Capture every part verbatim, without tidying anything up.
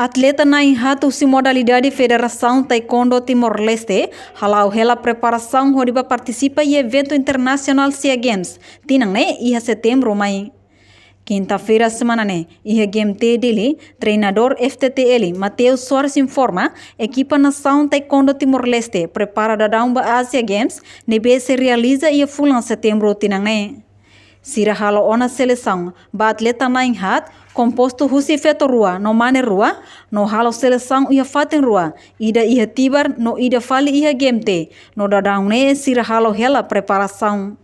Atleta na'in-haat husi modalidade Federasaun Taekwondo Timor-Leste hala'o hela preparasaun hodi bá partisipa iha eventu internasionál SEA Games tinan ne'e iha Setembru mai. Kinta-feira semana ne'e, iha G M T Dili, treinadór F T T L, Mateus Soares informa, ekipa nasaun Taekwondo Timor-Leste prepara daudaun ba Asia Games, ne'ebé sei realiza iha fulan Setembru tinan ne'e. Sira halo ona selesaun ba atleta na'in-haat, kompostu husi feto rua no mane rua, no halo selesaun iha fatin rua, ida iha Tibar no ida fali iha G M T, no daudaun ne'e sira halo hela preparasaun.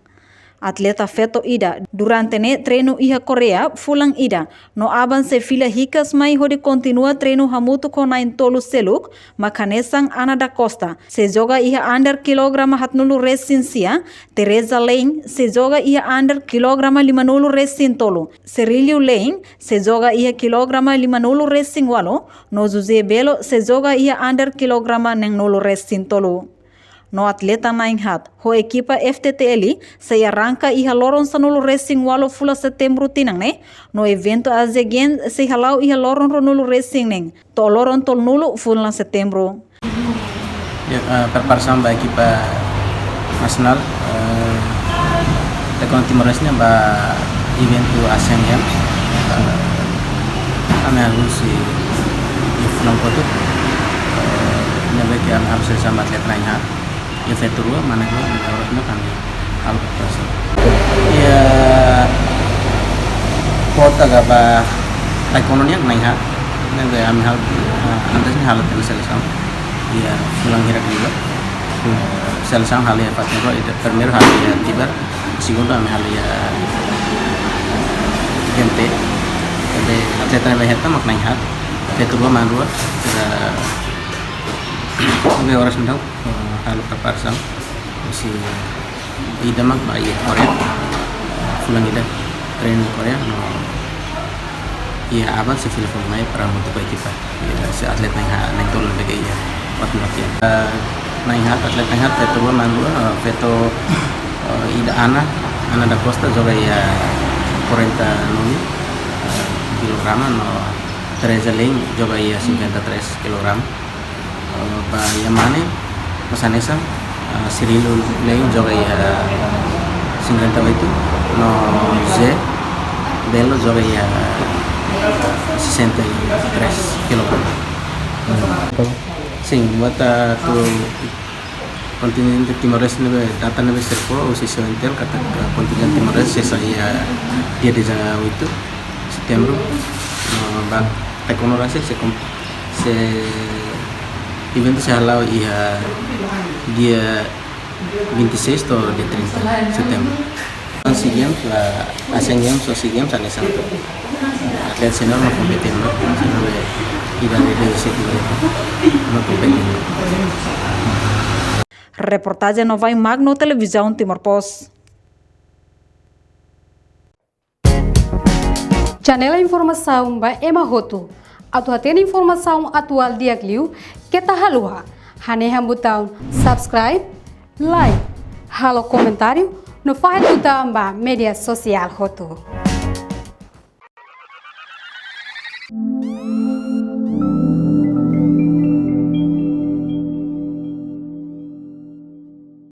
Atleta feto ida, durante ne'e treinu iha Koreia fulan ida, no aban sei fila hikas mai hodi kontinua treinu hamutuk ho na'in-tolu seluk, mak hanesan Ana da Costa, sei joga iha under kilograma haatnulu-resin-sia, Teresa Lane, sei joga iha under kilograma lima-nulu-resin-tolu, Cerilio Lane, sei joga iha kilograma lima-nulu-resin-ualu, no José Belo, sei joga iha under kilograma neen-nulu-resin-tolu. No atleta na'in-haat ho ekipa F T T L sei arranka iha loron sanulu-resin-ualu fulan Setembru tinan ne'e, no eventu Asia Games sei hala'o iha loron ruanulu-resin-neen to'o loron tolunulu fulan Setembru. Ya, eh, preparasaun ba ekipa nasionál, eh, Taekwondo Timor-Leste nian ba eventu Asian Games. Eh, ami halo husi iha fulan kotuk. Eh, ne'ebé ke ami halo selesaun ba atleta na'in-haat. Iha feto rua, mane rua, ne'ebé oras ne'e ami halo preparasaun. Ya, kuota ka ba taekwondo nian na'in-haat. Ne'ebé ami halo, eh, antes ne'e halo tiha ona selesaun. Iha fulan hirak liubá. Hmm. Selesaun halo iha fatin rua, ida primeiru halo iha Tibar, segundu ami halo iha G M T. Jadi atleta ne'ebé hetan mak na'in-haat, feto rua mane rua, ida ne'ebé oras ne'e daudaun, eh, halo preparasaun. Husi ida mak ba iha Koreia, fulan ida treinu Koreia, no iha aban sei fila fali mai para hamutuk ho ekipa. Iha sei atleta na'in-haat, na'in-tolu ne'ebé ke iha, buat latihan. Eh, na'in-haat, atleta na'in-haat, feto rua mane rua, eh, feto, eh, ida Ana, Ana da Costa, joga iha quarenta e nove, eh, kilograma, no Teresa Lane, joga iha cinquenta e três kilograma. Eh, ba iha mane, mós hanesan, eh, Cirilo Lane joga iha cinquenta e oito, no José Belo joga iha sessenta e três kilograma. Hmm. Sin, buat atu kontingente Timor-Leste ne'ebé data ne'ebé sei fó, husi CONTL katak kontingente Timor-Leste sei sa'e iha dia dezoito Setembru. No ba taekwondo rasik sei kom-, sei eventu sei hala'o iha dia vinte e seis to'o dia trinta Setembru. Asian Games la, Asian Games ou SEA Games hanesan atleta senior mak kompete, no senior be ida de de seti no kompete. Reportajen Novai Magno, Televizaun Timor Post. Janela informasaun ba ema hotu. Atu hatene informasaun atuál di'ak liu, keta haluha hanehan butaun subscribe, like, halo komentáriu, no fahe tutan ba média sosiál hotu.